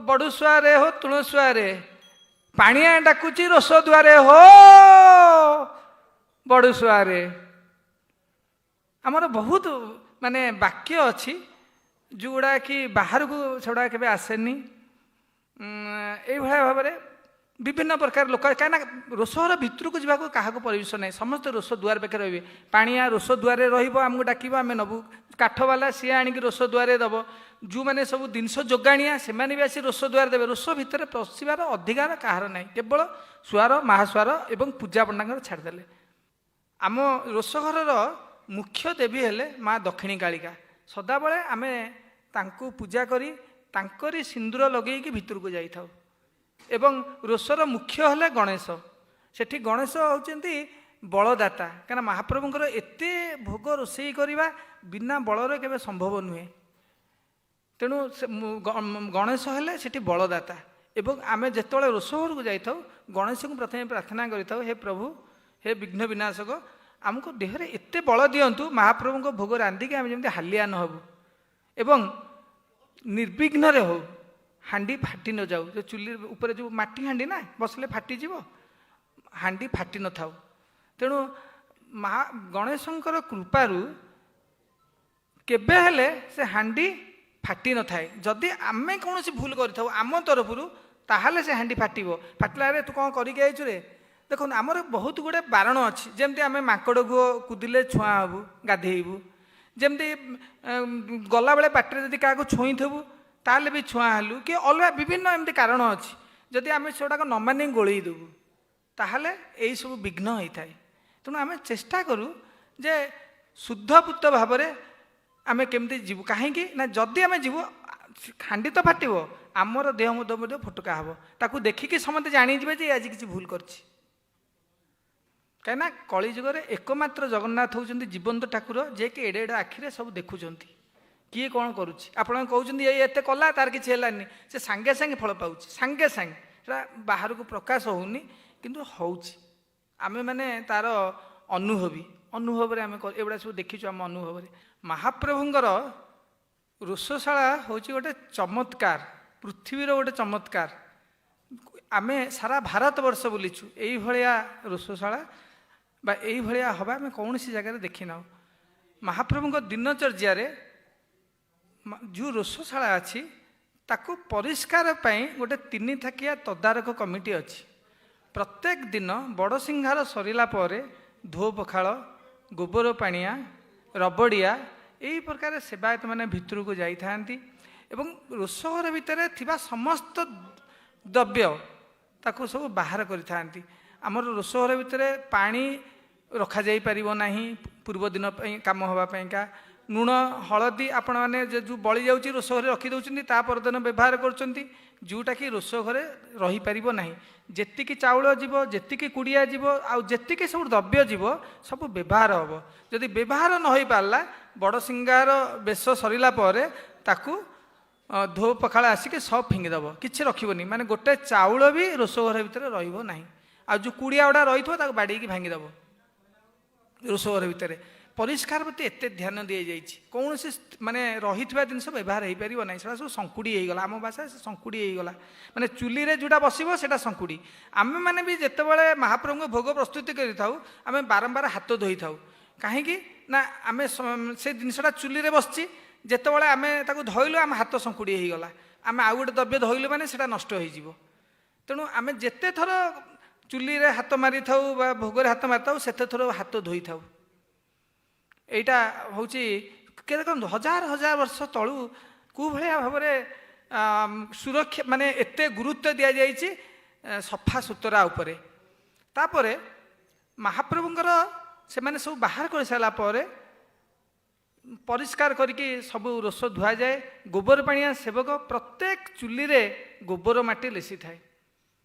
ବଡ଼ୁସୁଆରେ ହୋ ତୁଣସୁଆରେ, ପାଣିଆ ଡାକୁଛି ରୋଷ ଦୁଆରେ ହୋ ବଡ଼ୁସୁଆରେ। ଆମର ବହୁତ ମାନେ ବାକ୍ୟ ଅଛି ଯେଉଁଗୁଡ଼ା କି ବାହାରକୁ ସେଗୁଡ଼ା କେବେ ଆସେନି। ଏଇଭଳିଆ ଭାବରେ ବିଭିନ୍ନ ପ୍ରକାର ଲୋକ, କାହିଁକିନା ରୋଷଘର ଭିତରକୁ ଯିବାକୁ କାହାକୁ ପରମିସନ୍ ନାହିଁ। ସମସ୍ତେ ରୋଷ ଦୁଆର ପାଖରେ ରହିବେ। ପାଣିଆ ରୋଷ ଦୁଆରେ ରହିବ, ଆମକୁ ଡାକିବ, ଆମେ ନେବୁ। କାଠବାଲା ସିଏ ଆଣିକି ରୋଷ ଦୁଆରେ ଦେବ। ଯେଉଁମାନେ ସବୁ ଜିନିଷ ଯୋଗାଣିଆ ସେମାନେ ବି ଆସି ରୋଷ ଦୁଆରେ ଦେବେ। ରୋଷ ଭିତରେ ପଶିବାର ଅଧିକାର କାହାର ନାହିଁ, କେବଳ ସୁଆର, ମହାସୁଆର ଏବଂ ପୂଜା ପଣ୍ଡାଙ୍କର ଛାଡ଼ିଦେଲେ। ଆମ ରୋଷଘରର ମୁଖ୍ୟ ଦେବୀ ହେଲେ ମା ଦକ୍ଷିଣୀ କାଳିକା। ସଦାବେଳେ ଆମେ ତାଙ୍କୁ ପୂଜା କରି ତାଙ୍କରି ସିନ୍ଦୁର ଲଗେଇକି ଭିତରକୁ ଯାଇଥାଉ। ଏବଂ ରୋଷର ମୁଖ୍ୟ ହେଲେ ଗଣେଶ। ସେଠି ଗଣେଶ ହେଉଛନ୍ତି ବଳଦାତା, କାହିଁକିନା ମହାପ୍ରଭୁଙ୍କର ଏତେ ଭୋଗ ରୋଷେଇ କରିବା ବିନା ବଳରେ କେବେ ସମ୍ଭବ ନୁହେଁ। ତେଣୁ ସେ ଗଣେଶ ହେଲେ ସେଠି ବଳଦାତା। ଏବଂ ଆମେ ଯେତେବେଳେ ରୋଷ ଘରକୁ ଯାଇଥାଉ, ଗଣେଶଙ୍କୁ ପ୍ରଥମେ ପ୍ରାର୍ଥନା କରିଥାଉ, ହେ ପ୍ରଭୁ, ହେ ବିଘ୍ନ ବିନାଶକ, ଆମକୁ ଦେହରେ ଏତେ ବଳ ଦିଅନ୍ତୁ ମହାପ୍ରଭୁଙ୍କ ଭୋଗ ରାନ୍ଧିକି ଆମେ ଯେମିତି ହାଲିଆ ନ ହେବୁ ଏବଂ ନିର୍ବିଘ୍ନରେ ହଉ, ହାଣ୍ଡି ଫାଟି ନ ଯାଉ। ଯେଉଁ ଚୁଲି ଉପରେ ଯେଉଁ ମାଟି ହାଣ୍ଡି ନା ବସିଲେ ଫାଟିଯିବ, ହାଣ୍ଡି ଫାଟି ନଥାଉ। ତେଣୁ ମା ଗଣେଶଙ୍କର କୃପାରୁ କେବେ ହେଲେ ସେ ହାଣ୍ଡି ଫାଟି ନଥାଏ। ଯଦି ଆମେ କୌଣସି ଭୁଲ କରିଥାଉ ଆମ ତରଫରୁ, ତାହେଲେ ସେ ହାଣ୍ଡି ଫାଟିବ। ଫାଟିଲା ରେ ତୁ କ'ଣ କରିକି ଆଇଛୁ ରେ। ଦେଖନ୍ତୁ, ଆମର ବହୁତ ଗୁଡ଼ିଏ ବାରଣ ଅଛି। ଯେମିତି ଆମେ ମାଙ୍କଡ଼ ଘୁଅ କୁଦିଲେ ଛୁଆଁ ହେବୁ, ଗାଧେଇବୁ। ଯେମିତି ଗଲାବେଳେ ବାଟରେ ଯଦି କାହାକୁ ଛୁଇଁଥିବୁ ତାହେଲେ ବି ଛୁଆଁ ହେଲୁ, କି ଅଲଗା ବିଭିନ୍ନ ଏମିତି କାରଣ ଅଛି। ଯଦି ଆମେ ସେଗୁଡ଼ାକ ନ ମାନି ଗୋଳେଇ ଦେବୁ, ତାହେଲେ ଏଇସବୁ ବିଘ୍ନ ହେଇଥାଏ। ତେଣୁ ଆମେ ଚେଷ୍ଟା କରୁ ଯେ ଶୁଦ୍ଧପୁତ ଭାବରେ ଆମେ କେମିତି ଯିବୁ। କାହିଁକି ନା ଯଦି ଆମେ ଯିବୁ, ହାଣ୍ଡି ତ ଫାଟିବ, ଆମର ଦେହ ମଧ୍ୟ ମଧ୍ୟ ଫୋଟକା ହେବ। ତାକୁ ଦେଖିକି ସମସ୍ତେ ଜାଣିଯିବେ ଯେ ଆଜି କିଛି ଭୁଲ କରିଛି। କାହିଁକିନା କଳିଯୁଗରେ ଏକମାତ୍ର ଜଗନ୍ନାଥ ହେଉଛନ୍ତି ଜୀବନ୍ତ ଠାକୁର, ଯିଏକି ଏଡ଼େ ଏଡ଼େ ଆଖିରେ ସବୁ ଦେଖୁଛନ୍ତି କିଏ କ'ଣ କରୁଛି। ଆପଣ କହୁଛନ୍ତି ଏଇ ଏତେ କଲା, ତାର କିଛି ହେଲାନି, ସେ ସାଙ୍ଗେ ସାଙ୍ଗେ ଫଳ ପାଉଛି, ସାଙ୍ଗେ ସାଙ୍ଗେ। ସେଟା ବାହାରକୁ ପ୍ରକାଶ ହେଉନି, କିନ୍ତୁ ହେଉଛି। ଆମେମାନେ ତାର ଅନୁଭବୀ, ଅନୁଭବରେ ଆମେ ଏଗୁଡ଼ା ସବୁ ଦେଖିଛୁ ଆମ ଅନୁଭବରେ। ମହାପ୍ରଭୁଙ୍କର ରୋଷଶାଳା ହେଉଛି ଗୋଟେ ଚମତ୍କାର, ପୃଥିବୀର ଗୋଟେ ଚମତ୍କାର। ଆମେ ସାରା ଭାରତ ବର୍ଷ ବୁଲିଛୁ, ଏଇଭଳିଆ ରୋଷଶାଳା ବା ଏଇଭଳିଆ ହବା ଆମେ କୌଣସି ଜାଗାରେ ଦେଖିନାହୁଁ। ମହାପ୍ରଭୁଙ୍କ ଦିନଚର୍ଯ୍ୟାରେ ଯେଉଁ ରୋଷଶାଳା ଅଛି, ତାକୁ ପରିଷ୍କାର ପାଇଁ ଗୋଟେ ତିନି ଥାକିଆ ତଦାରଖ କମିଟି ଅଛି। ପ୍ରତ୍ୟେକ ଦିନ ବଡ଼ ସିଂହାର ସରିଲା ପରେ ଧୋ ପଖାଳ, ଗୋବର ପାଣିଆ, ରବଡ଼ିଆ, ଏଇ ପ୍ରକାର ସେବାୟତମାନେ ଭିତରକୁ ଯାଇଥାନ୍ତି ଏବଂ ରୋଷଘର ଭିତରେ ଥିବା ସମସ୍ତ ଦ୍ରବ୍ୟ ତାକୁ ସବୁ ବାହାର କରିଥାନ୍ତି। ଆମର ରୋଷଘର ଭିତରେ ପାଣି ରଖାଯାଇପାରିବ ନାହିଁ ପୂର୍ବ ଦିନ ପାଇଁ କାମ ହେବା ପାଇଁକା। ଲୁଣ ହଳଦୀ ଆପଣମାନେ ଯେଉଁ ବଳି ଯାଉଛି ରୋଷଘରେ ରଖିଦେଉଛନ୍ତି, ତା ପରଦିନ ବ୍ୟବହାର କରୁଛନ୍ତି, ଯେଉଁଟାକି ରୋଷଘରେ ରହିପାରିବ ନାହିଁ। ଯେତିକି ଚାଉଳ ଯିବ, ଯେତିକି କୁଡ଼ିଆ ଯିବ, ଆଉ ଯେତିକି ସବୁ ଦ୍ରବ୍ୟ ଯିବ, ସବୁ ବ୍ୟବହାର ହେବ। ଯଦି ବ୍ୟବହାର ନ ହୋଇପାରିଲା, ବଡ଼ ସିଙ୍ଗାର ବେଶ ସରିଲା ପରେ ତାକୁ ଧୋ ପଖାଳ ଆସିକି ସବୁ ଫିଙ୍ଗିଦେବ, କିଛି ରଖିବନି। ମାନେ ଗୋଟେ ଚାଉଳ ବି ରୋଷଘର ଭିତରେ ରହିବ ନାହିଁ। ଆଉ ଯେଉଁ କୁଡ଼ିଆ ଗୁଡ଼ା ରହିଥିବ ତାକୁ ବାଡ଼େଇକି ଭାଙ୍ଗିଦେବ। ରୋଷଘର ଭିତରେ ପରିଷ୍କାର ପ୍ରତି ଏତେ ଧ୍ୟାନ ଦିଆଯାଇଛି। କୌଣସି ମାନେ ରହିଥିବା ଜିନିଷ ବ୍ୟବହାର ହେଇପାରିବ ନାହିଁ। ସେଟା ସବୁ ଶଙ୍କୁଡ଼ି ହେଇଗଲା, ଆମ ଭାଷାରେ ସେ ଶଙ୍କୁଡ଼ି ହେଇଗଲା। ମାନେ ଚୁଲିରେ ଯେଉଁଟା ବସିବ ସେଇଟା ଶଙ୍କୁଡ଼ି। ଆମେମାନେ ବି ଯେତେବେଳେ ମହାପ୍ରଭୁଙ୍କ ଭୋଗ ପ୍ରସ୍ତୁତି କରିଥାଉ, ଆମେ ବାରମ୍ବାର ହାତ ଧୋଇଥାଉ। କାହିଁକି ନା ଆମେ ସେ ଜିନିଷଟା ଚୁଲିରେ ବସିଛି, ଯେତେବେଳେ ଆମେ ତାକୁ ଧୋଇଲୁ ଆମ ହାତ ଶଙ୍କୁଡ଼ି ହେଇଗଲା। ଆମେ ଆଉ ଗୋଟେ ଦ୍ରବ୍ୟ ଧୋଇଲୁ ମାନେ ସେଇଟା ନଷ୍ଟ ହେଇଯିବ। ତେଣୁ ଆମେ ଯେତେ ଥର ଚୁଲିରେ ହାତ ମାରିଥାଉ ବା ଭୋଗରେ ହାତ ମାରିଥାଉ, ସେତେ ଥର ହାତ ଧୋଇଥାଉ। ଏଇଟା ହେଉଛି କେ ଦେଖନ୍ତୁ, ହଜାର ହଜାର ବର୍ଷ ତଳୁ କେଉଁ ଭଳିଆ ଭାବରେ ସୁରକ୍ଷା, ମାନେ ଏତେ ଗୁରୁତ୍ୱ ଦିଆଯାଇଛି ସଫା ସୁତୁରା ଉପରେ। ତାପରେ ମହାପ୍ରଭୁଙ୍କର ସେମାନେ ସବୁ ବାହାର କରିସାରିଲା ପରେ ପରିଷ୍କାର କରିକି ସବୁ ରୋଷ ଧୁଆଯାଏ। ଗୋବର ପାଣିଆ ସେବକ ପ୍ରତ୍ୟେକ ଚୁଲିରେ ଗୋବର ମାଟି ଲେସିଥାଏ।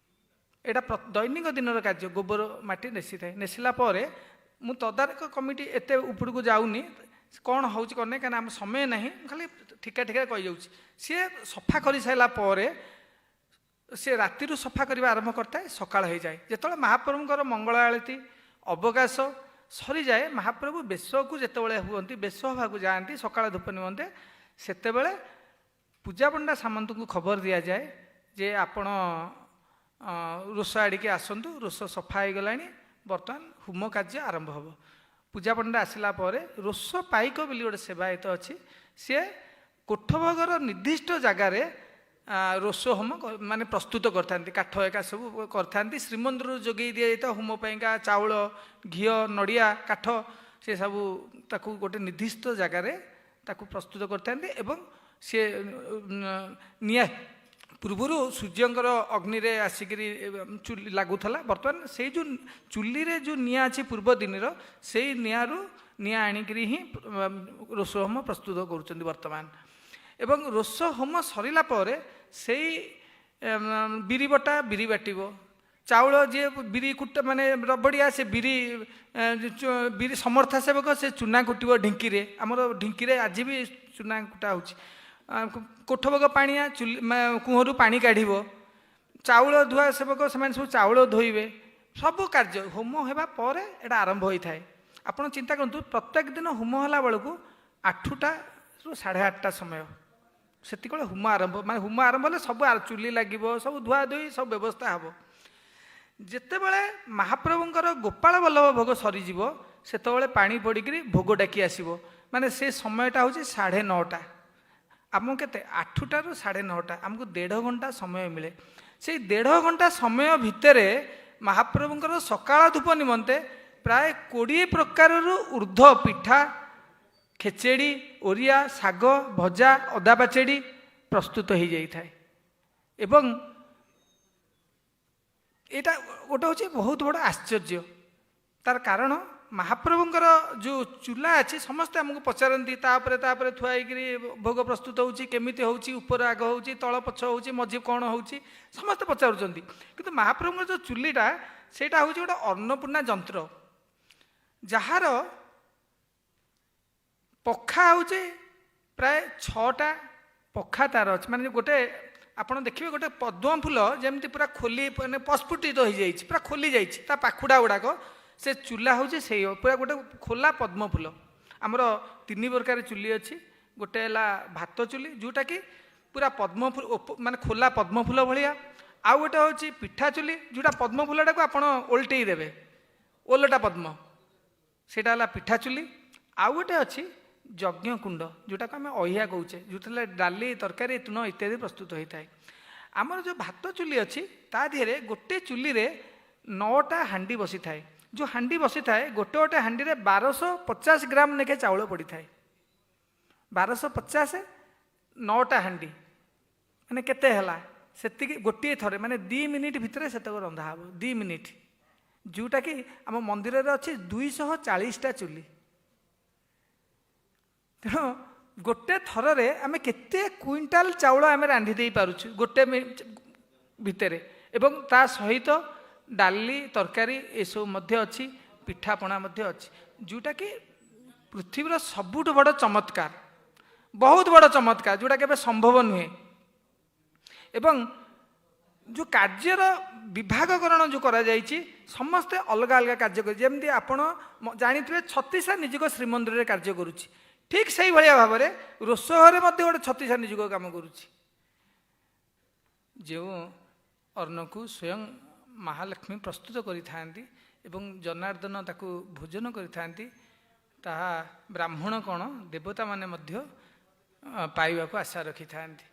ଏଇଟା ଦୈନିକ ଦିନର କାର୍ଯ୍ୟ। ଗୋବର ମାଟି ନେସିଥାଏ। ନେସିଲା ପରେ ମୁଁ ତଦାରଖ କମିଟି ଏତେ ଉପରକୁ ଯାଉନି, କ'ଣ ହେଉଛି କ'ଣ ନାହିଁ, କାହିଁକିନା ଆମ ସମୟ ନାହିଁ। ମୁଁ ଖାଲି ଠିକା ଠିକା କହିଯାଉଛି। ସିଏ ସଫା କରିସାରିଲା ପରେ ସେ ରାତିରୁ ସଫା କରିବା ଆରମ୍ଭ କରିଥାଏ, ସକାଳ ହେଇଯାଏ। ଯେତେବେଳେ ମହାପ୍ରଭୁଙ୍କର ମଙ୍ଗଳ ଆଳତି ଅବକାଶ ସରିଯାଏ, ମହାପ୍ରଭୁ ବେଶକୁ ଯେତେବେଳେ ହୁଅନ୍ତି, ବେଶ ହେବାକୁ ଯାଆନ୍ତି ସକାଳ ଧୂପ ନିମନ୍ତେ, ସେତେବେଳେ ପୂଜାପଣ୍ଡା ସାମନ୍ତଙ୍କୁ ଖବର ଦିଆଯାଏ। ଯେ ଆପଣ ରୋଷ ଆଡ଼ିକି ଆସନ୍ତୁ, ରୋଷ ସଫା ହେଇଗଲାଣି, ବର୍ତ୍ତମାନ ହୋମ କାର୍ଯ୍ୟ ଆରମ୍ଭ ହେବ। ପୂଜାପଣ୍ଡା ଆସିଲା ପରେ ରୋଷ ପାଇକ ବୋଲି ଗୋଟେ ସେବାୟତ ଅଛି, ସିଏ କୋଠଭୋଗର ନିର୍ଦ୍ଦିଷ୍ଟ ଜାଗାରେ ରୋଷ ହୋମ ମାନେ ପ୍ରସ୍ତୁତ କରିଥାନ୍ତି, କାଠ ଏକା ସବୁ କରିଥାନ୍ତି। ଶ୍ରୀମନ୍ଦିରରୁ ଯୋଗେଇ ଦିଆଯାଇଥିବା ହୋମ ପାଇଁକା ଚାଉଳ, ଘିଅ, ନଡ଼ିଆ, କାଠ ସେ ସବୁ ତାକୁ ଗୋଟେ ନିର୍ଦ୍ଦିଷ୍ଟ ଜାଗାରେ ତାକୁ ପ୍ରସ୍ତୁତ କରିଥାନ୍ତି। ଏବଂ ସିଏ ନିଆଁ ପୂର୍ବରୁ ସୂର୍ଯ୍ୟଙ୍କର ଅଗ୍ନିରେ ଆସିକିରି ଚୁଲି ଲାଗୁଥିଲା, ବର୍ତ୍ତମାନ ସେଇ ଯେଉଁ ଚୁଲିରେ ଯେଉଁ ନିଆଁ ଅଛି ପୂର୍ବ ଦିନର, ସେଇ ନିଆଁରୁ ନିଆଁ ଆଣିକିରି ହିଁ ରୋଷ ହୋମ ପ୍ରସ୍ତୁତ କରୁଛନ୍ତି ବର୍ତ୍ତମାନ। ଏବଂ ରୋଷ ହୋମ ସରିଲା ପରେ ସେଇ ବିରି ବଟା ବିରି ବାଟିବ, ଚାଉଳ ଯିଏ ବିରି କୁଟ ମାନେ ରବଡ଼ିଆ ସେ ବିରି ବିରି ସମର୍ଥା ସେବକ ସେ ଚୁନା କୁଟିବ ଢିଙ୍କିରେ। ଆମର ଢିଙ୍କିରେ ଆଜି ବି ଚୁନା କୁଟା ହେଉଛି। କୋଠଭୋଗ ପାଣିଆ ଚୁଲି କୂଅରୁ ପାଣି କାଢ଼ିବ, ଚାଉଳ ଧୁଆ ସେବକ ସେମାନେ ସବୁ ଚାଉଳ ଧୋଇବେ। ସବୁ କାର୍ଯ୍ୟ ହୋମ ହେବା ପରେ ଏଇଟା ଆରମ୍ଭ ହୋଇଥାଏ। ଆପଣ ଚିନ୍ତା କରନ୍ତୁ, ପ୍ରତ୍ୟେକ ଦିନ ହୋମ ହେଲା ବେଳକୁ 8ଟାରୁ 8:30 ସମୟ, ସେତିକିବେଳେ ହୋମ ଆରମ୍ଭ, ମାନେ ହୋମ ଆରମ୍ଭ ହେଲେ ସବୁ ଚୁଲି ଲାଗିବ, ସବୁ ଧୁଆ ଧୋଇ ସବୁ ବ୍ୟବସ୍ଥା ହେବ। ଯେତେବେଳେ ମହାପ୍ରଭୁଙ୍କର ଗୋପାଳ ବଲ୍ଲଭ ଭୋଗ ସରିଯିବ, ସେତେବେଳେ ପାଣି ପଡ଼ିକିରି ଭୋଗ ଡାକି ଆସିବ। ମାନେ ସେ ସମୟଟା ହେଉଛି 9:30। ଆମକୁ କେତେ 8ଟାରୁ 9:30, ଆମକୁ 1.5 ଘଣ୍ଟା ସମୟ ମିଳେ। ସେଇ 1.5 ଘଣ୍ଟା ସମୟ ଭିତରେ ମହାପ୍ରଭୁଙ୍କର ସକାଳ ଧୂପ ନିମନ୍ତେ ପ୍ରାୟ 20 ପ୍ରକାରରୁ ଉର୍ଦ୍ଧ୍ୱ ପିଠା, ଖେଚେଡ଼ି, ଓରିଆ, ଶାଗ ଭଜା, ଅଦା ପାଚେଡ଼ି ପ୍ରସ୍ତୁତ ହୋଇଯାଇଥାଏ। ଏବଂ ଏଇଟା ଗୋଟେ ହେଉଛି ବହୁତ ବଡ଼ ଆଶ୍ଚର୍ଯ୍ୟ। ତାର କାରଣ ମହାପ୍ରଭୁଙ୍କର ଯେଉଁ ଚୁଲା ଅଛି, ସମସ୍ତେ ଆମକୁ ପଚାରନ୍ତି ତାପରେ ତାପରେ ଥୁଆ ହେଇକିରି ଭୋଗ ପ୍ରସ୍ତୁତ ହେଉଛି, କେମିତି ହେଉଛି, ଉପର ଆଗ ହେଉଛି, ତଳ ପଛ ହେଉଛି, ମଝି କ'ଣ ହେଉଛି, ସମସ୍ତେ ପଚାରୁଛନ୍ତି। କିନ୍ତୁ ମହାପ୍ରଭୁଙ୍କର ଯେଉଁ ଚୁଲିଟା, ସେଇଟା ହେଉଛି ଗୋଟେ ଅନ୍ନପୂର୍ଣ୍ଣା ଯନ୍ତ୍ର, ଯାହାର ପଖା ହେଉଛି ପ୍ରାୟ 6ଟା ପଖା ତାର ଅଛି। ମାନେ ଗୋଟେ ଆପଣ ଦେଖିବେ ଗୋଟେ ପଦ୍ମ ଫୁଲ ଯେମିତି ପୁରା ଖୋଲି ମାନେ ପ୍ରସ୍ଫୁଟିତ ହୋଇଯାଇଛି, ପୁରା ଖୋଲି ଯାଇଛି ତା ପାଖୁଡ଼ା ଗୁଡ଼ାକ, ସେ ଚୁଲା ହେଉଛି ସେଇ ପୁରା ଗୋଟେ ଖୋଲା ପଦ୍ମ ଫୁଲ। ଆମର 3 ପ୍ରକାର ଚୁଲି ଅଛି। ଗୋଟେ ହେଲା ଭାତ ଚୁଲି, ଯେଉଁଟାକି ପୁରା ପଦ୍ମ ଫୁଲ ମାନେ ଖୋଲା ପଦ୍ମ ଫୁଲ ଭଳିଆ। ଆଉ ଗୋଟେ ହେଉଛି ପିଠା ଚୁଲି, ଯେଉଁଟା ପଦ୍ମ ଫୁଲଟାକୁ ଆପଣ ଓଲଟେଇ ଦେବେ, ଓଲଟା ପଦ୍ମ, ସେଇଟା ହେଲା ପିଠା ଚୁଲି। ଆଉ ଗୋଟେ ଅଛି ଯଜ୍ଞକୁଣ୍ଡ, ଯେଉଁଟାକୁ ଆମେ ଅହିଆ କହୁଛେ, ଯେଉଁଥିରେ ଡାଲି, ତରକାରୀ, ତୁଣ ଇତ୍ୟାଦି ପ୍ରସ୍ତୁତ ହୋଇଥାଏ। ଆମର ଯେଉଁ ଭାତ ଚୁଲି ଅଛି, ତା ଦେହରେ ଗୋଟେ ଚୁଲିରେ 9ଟା ହାଣ୍ଡି ବସିଥାଏ। ଯେଉଁ ହାଣ୍ଡି ବସିଥାଏ, ଗୋଟେ ଗୋଟେ ହାଣ୍ଡିରେ 1250 ଗ୍ରାମ ଲେଖାଏଁ ଚାଉଳ ପଡ଼ିଥାଏ। 1250, 9ଟା ହାଣ୍ଡି ମାନେ କେତେ ହେଲା? ସେତିକି ଗୋଟିଏ ଥରେ, ମାନେ 2 ମିନିଟ୍ ଭିତରେ ସେତକ ରନ୍ଧା ହେବ, 2 ମିନିଟ୍। ଯେଉଁଟାକି ଆମ ମନ୍ଦିରରେ ଅଛି 240ଟା ଚୁଲି। ତେଣୁ ଗୋଟେ ଥରରେ ଆମେ କେତେ କୁଇଣ୍ଟାଲ ଚାଉଳ ଆମେ ରାନ୍ଧି ଦେଇପାରୁଛୁ ଗୋଟେ ଭିତରେ। ଏବଂ ତା ସହିତ ଡାଲି, ତରକାରୀ ଏସବୁ ମଧ୍ୟ ଅଛି, ପିଠାପଣା ମଧ୍ୟ ଅଛି, ଯେଉଁଟାକି ପୃଥିବୀର ସବୁଠୁ ବଡ଼ ଚମତ୍କାର, ବହୁତ ବଡ଼ ଚମତ୍କାର, ଯେଉଁଟା କେବେ ସମ୍ଭବ ନୁହେଁ। ଏବଂ ଯେଉଁ କାର୍ଯ୍ୟର ବିଭାଗକରଣ ଯେଉଁ କରାଯାଇଛି, ସମସ୍ତେ ଅଲଗା ଅଲଗା କାର୍ଯ୍ୟ କରୁଛି। ଯେମିତି ଆପଣ ଜାଣିଥିବେ ଛତିଶା ନିଯୋଗ ଶ୍ରୀମନ୍ଦିରରେ କାର୍ଯ୍ୟ କରୁଛି, ଠିକ୍ ସେଇଭଳିଆ ଭାବରେ ରୋଷଘରେ ମଧ୍ୟ ଗୋଟେ ଛତିଶା ନିଯୋଗ କାମ କରୁଛି। ଯେଉଁ ଅନ୍ନକୁ ସ୍ୱୟଂ ମହାଲକ୍ଷ୍ମୀ ପ୍ରସ୍ତୁତ କରିଥାନ୍ତି ଏବଂ ଜନାର୍ଦ୍ଦନ ତାକୁ ଭୋଜନ କରିଥାନ୍ତି, ତାହା ବ୍ରାହ୍ମଣ କ'ଣ ଦେବତାମାନେ ମଧ୍ୟ ପାଇବାକୁ ଆଶା ରଖିଥାନ୍ତି।